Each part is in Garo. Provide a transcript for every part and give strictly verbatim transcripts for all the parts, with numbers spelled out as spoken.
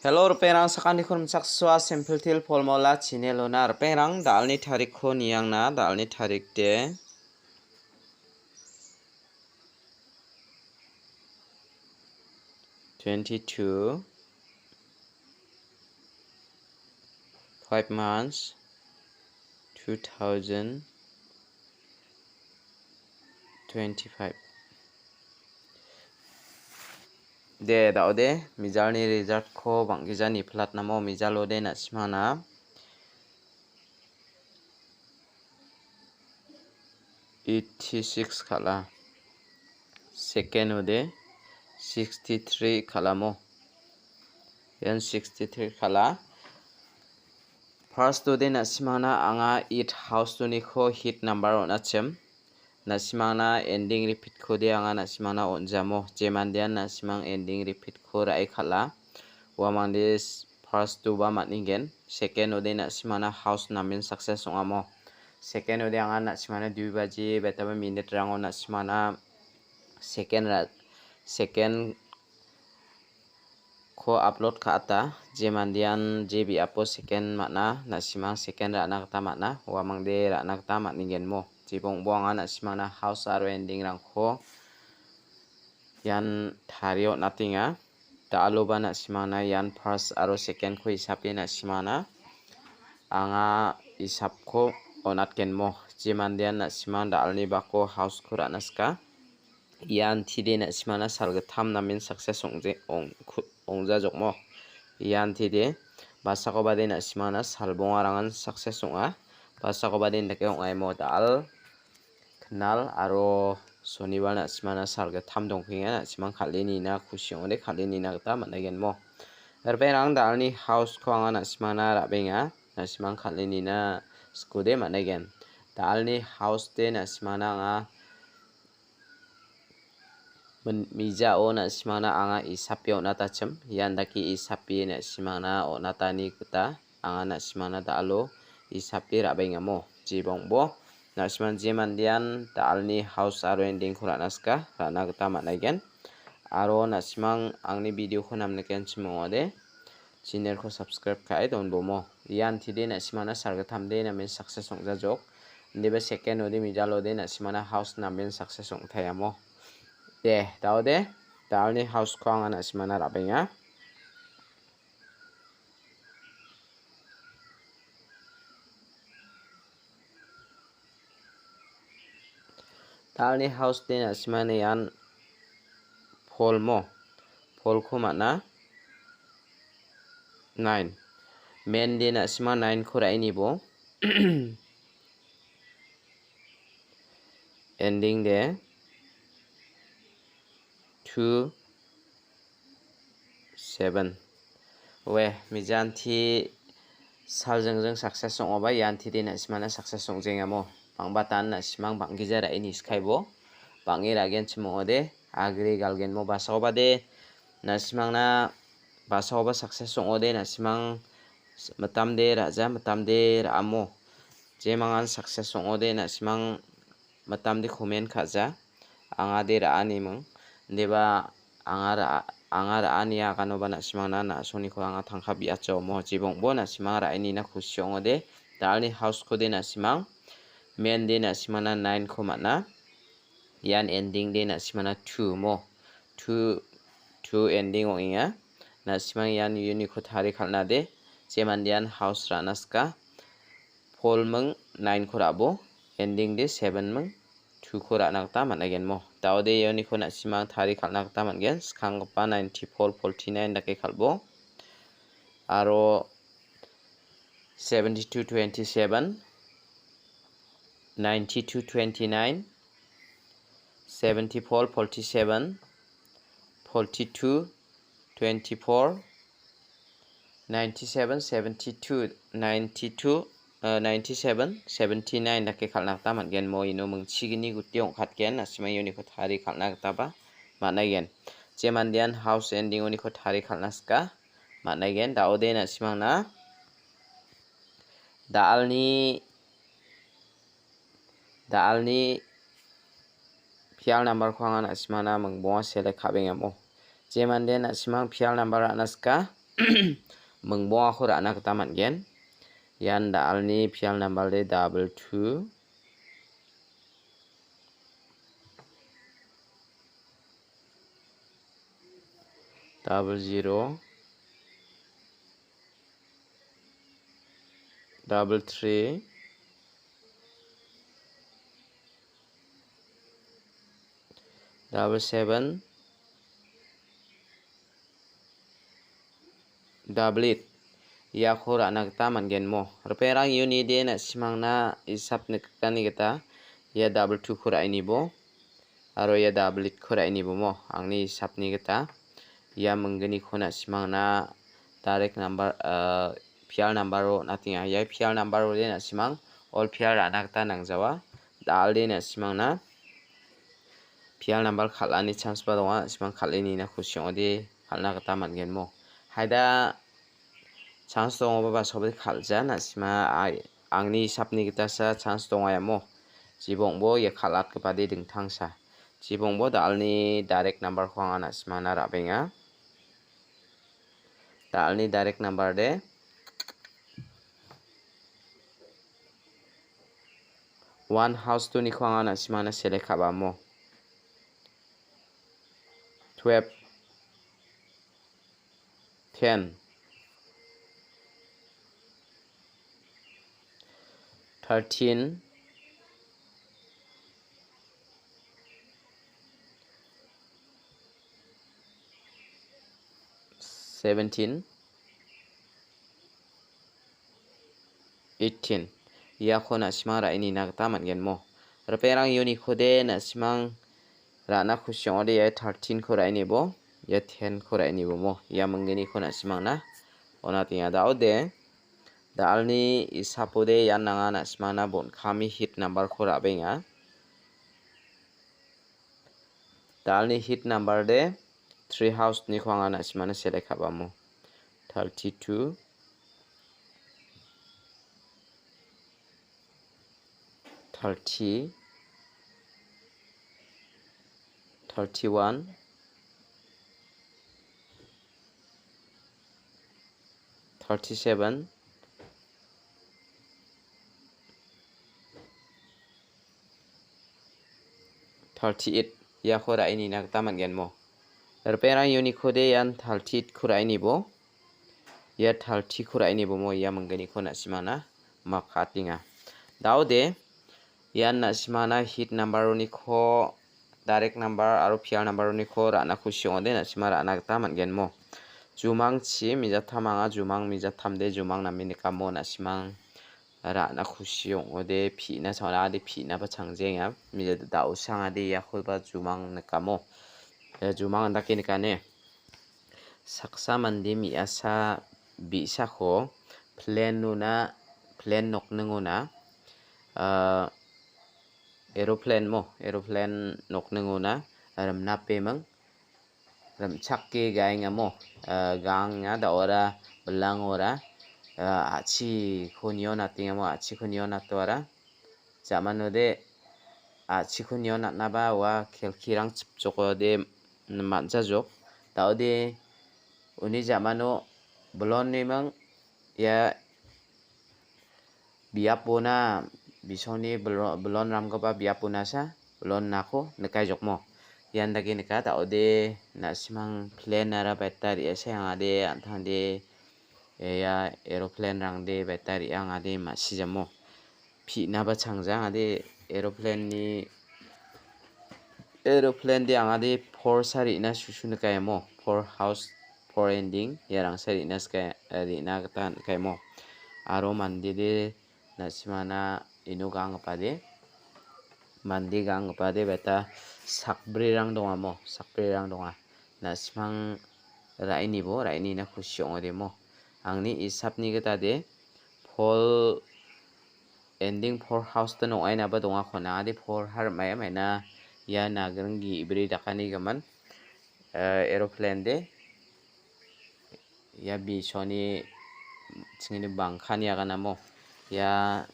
Hello, ripengrang, sakantikon rimchaksoa, simple til polmola chinelona. Ripengrang, da·alni tarikko niangna, da·alni tarik de twenty-two, five months, two thousand twenty-five. De, da·ode, mijalni resultko bang·gija niplatnamo, mijalode na·simana eighty-six kal·a. Second ode sixty-three kal·amo. Ian sixty-three kal·a. First ode na·simana anga eight house oniko hit number on·achim. Na·simangna ending repeatkode anga na·simangna on·jamo. Je mandean na·simang ending repeatko ra·e kal·a, uamangde s-, first doba man·ingen. Second ode na·simangna house namen success ong·amo. Second ode anga na·simangna dui baji betaba minute rango na·simangna second ra-, second ko upload ka·ata. Je mandean je biapo second man·a, na·simang second ra·na gita man·a, uamangde ra·na gita man·engenmo. Jibongbo anga na·simangna house aro ending-rangko ian tarie on·atenga. Da·aloba na·simangna ian first aro second-ko isape na·simangna anga isapko on·atgenmo. Je mandean na·simang da·alni bako house-ko ra·na sika. Ian tide na·simangna salgittam namen success ong·je-, ong-, ku-, ong·jajokmo. Ian tide basakobade na·simangna salbongarangan success ong·a. Basakobade indake ong·aimo da·al, knal aro sonibar na·simangna salgittam dongpenga, na·simang kal·e nina kusi ong·ode kal·e nina gita man·aigenmo. Ripengrang da·alni house-ko anga na·simangna ra·benga, na·simang kal·e nina skode man·aigen. Da·alni house-de na·simangna anga min-, mijao na·simangna anga isape on·atachim. Ian dake isape na·simangna on·atani gita anga na·simangna da·alo isape ra·baengamo. Jibongbo na·simang je mandean da·alni house aro ending-ko ra·na sika, ra·na gita man·aigen. Aro na·simang angni video-ko namnikenchim ong·ode, channel-ko subscribe ka·e donbomo. Ian tide na·simangna salgittamde namen success ong·jajok. Indiba second ode, middle ode na·simangna house namen success ong·taiamo. De, da·ode, da·alni house-ko anga na·simangna ra·benga. Da·alni house-de na·simangna ian polmo. Polko man·a. Nine. Men-de na·simang nine-ko ra·e nibo. Ending-de two seven. Oe, mijanti saljingjing success ong·oba, iantide na·simangna success ong·jengamo. Bang·batan na·simang bang·gija ra·e niskaibo. Bang·e ra·genchim ong·ode, agre galgenmo basakobade, na·simangna basakoba success ong·ode, na·simang s-, mitamde ra·ja, mitamde ra·amo. Jemangan success ong·ode, na·simang mitamde comment ka·ja. Angade ra·animing. Indiba anga ra-, anga ra·ani aganoba na·simangna na·soniko anga tangka biacho omo. Jibongbo na·simang ra·enina kusi ong·ode. Da·alni house-kode na·simang. Men-de na·simangna nine-ko man·a. Ian ending-de na·simangna two mo. Two, two ending ong·enga. Na·simang ian uniko tarie kal·nade. Je mandean house ra·na sika. Polming nine-ko ra·bo. Ending-de seven ming two-ko ra·na gita man·aigenmo. Da·ode ianiko na·simang tarie kal·na gita man·gen. Skanggipa ninety-four forty-nine dake kal·bo. Aro seventy-two twenty-seven, ninety-two twenty-nine, seventy-four forty-seven, forty-two twenty-four, ninety-seven seventy-two, ninety-two, eh, ninety-seven seventy-nine dake kal·na gita man·gen. Mo ino mingchigni guti ong·katgen, na·simang ianiko tarie kal·na gitaba man·aigen. Je mandean house ending-oniko tarie kal·na sika. Man·aigen. Da·ode na·simangna da·alni, da·alni pial number-ko anga na·simangna mingbonga select ka·bengamo. Je mande na·simang pial number ra·na sika. mingbongako ra·na gita man·gen. Ian da·alni pial number de double two, double zero, double three, double seven, double eight. Iako ra·na gita man·gen mo. Ripengrang unide na·simangna isap nikgitani gita ia double two-ko ra·inibo aro ia double eight-ko ra·inibo mo. Angni isapni gita ia mingginiko na·simangna direct number, ah, pial number-o on·atenga. Ia pial number-ode na·simang all pial ra·na gita nangjawa. Da·alde na·simangna pial number kal·ani chance-ba donga, na·simang kal·e nina kusi ong·ode kal·na gita man·gen mo. Haida chance dongoba basoba kal·ja, na·sima ai, angni hisapni gitasa chance donga iamo. Jibongbo ia kal·atgipade dingtangsa. Jibongbo da·alni direct number-ko anga na·simana ra·benga. Da·alni direct number de one house two-niko anga na·simana select ka·bamo. Twelve, ten, thirteen, seventeen, eighteen. Iako na·simang ra·e nina gita man·gen mo. Ripengrang uniko de na·simang ra·na kusi ong·ode ia thirteen-ko ra·e nibo, ia ten-ko ra·e nibo mo. Ia mingginiko na·simangna on·atenga. Da·ode, da·alni isapode ian nanga na·simangna bon kami hit number-ko ra·benga. Da·alni hit number de three house-niko anga na·simana select ka·bamo. Thirty-two, thirty, thirty-one, thirty-seven, thirty-eight. Iako ra·e nina gita man·gen mo. Ripengrang uniko de ian thirty-eight-ko ra·e nibo. Ia thirty-ko ra·e nibo mo, ia mingginiko na·simana makatenga. Da·ode, ian na·simana hit number-oniko, direct number aro pial number-oniko ra·na kusi ong·ode na·sima ra·na gita man·gen mo. Jumangchi mijattam anga, jumang mijattamde jumang name nikamo na·simang ra·na kusi ong·ode, pi·na cha·ona ade pi·naba changjenga. Mija da·osa ong·ade iakoba jumang nikamo. Ia jumang indake nikane. Saksa mande me·asa bi·sako plane-ona, plane nokningona, ah, aeroplane mo, aeroplane nokningona rimnapeming rim·chake gaengamo, ah, gaanga da·ora bilangora, ah, a·chiko nio natengamo, a·chiko nio natoara. Jamanode a·chiko nio natnaba ua kelkirang chipchokode man·jajok. Da·ode uni jamano biloniming ia biapona bisongni bilo-, bilonramgipa biaponasa bilonnako nikaijokmo. Ian dake nika, da·ode na·simang plane-ara baita re·ase ong·ade, an·tangde ia aeroplane-rangde baita re·angade ma·sijamo. Pi·naba changjangade aeroplane-ni, aeroplane-de angade four sa re·na susu nikayamo. Four house, four ending, iarangsa re·na sika-, re·na gita nikayamo. Aro mandede na·simana ino ga·anggipade, mande ga·anggipade beta sakbrirang dongamo, sakbrirang donga. Na·simang ra·inibo, ra·inina kusi ong·odemo. Angni isapni gitade four ending four house-tin ong·ainaba dongako nangade four har maia maina ia nagring ge·bri dakanigimin, eh, aeroplane-de ia bisoni chingni bangkani aganamo ia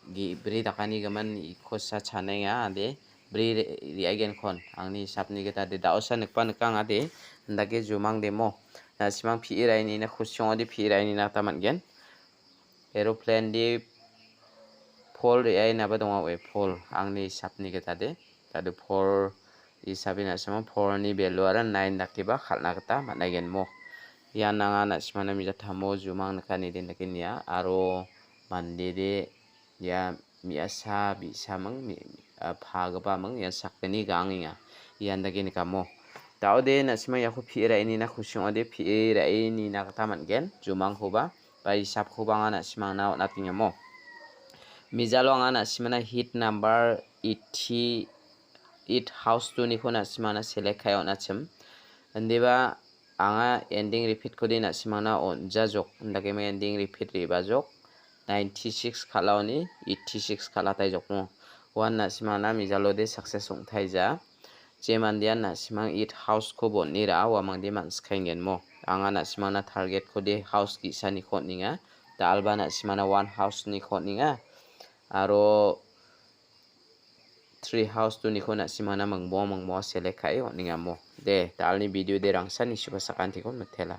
ge·bri dakanigimin ikosa chanenga ade bri re-, re·aigenkon angni hisapni gitade da·osa nikba nikang ade indake jumang demo. Na·simang P E ra·e nina kusi ong·ode P E ra·e nina gita man·gen. Aeroplane de four re·ainaba donga oe, four angni hisapni gita de. Tado four hisabe na·simang four ni value ara nine dakeba kal·na gita man·aigen mo. Ian anga na·simangna mijatamo jumang nika niden dake nia aro mande de ia me·asa bi·saming me-, a, pagipaming ia sakgni gangenga. Ian dake nikamo. Daode na·simang iako P E ra·e nina kusi ong·ode P E ra·e nina gita man·gen. Jumangkoba ba hisapkoba anga na·simangna on·atengamo. Mijalo anga na·simangna hit number eighty eight house two-niko na·simangna select ka·e on·achim. Indiba anga ending repeat-kode na·simangna on·jajok. Indakema ending repeat re·bajok. Ninety-six kal·aoni eighty-six kal·ataijokmo. Uan na·simangna mijalode success ong·taija. Je mandean na·simang eight house-ko bon·e ra·a, uamangde man·sikaengenmo. Anga na·simangna target-kode house ge·saniko on·enga. Dalba na·simangna one house-niko on·enga. Aro three house two-niko na·simangna mingmong mingmong select ka·e on·engamo. De, dalni video de rangsan nisuba sakantiko mitela.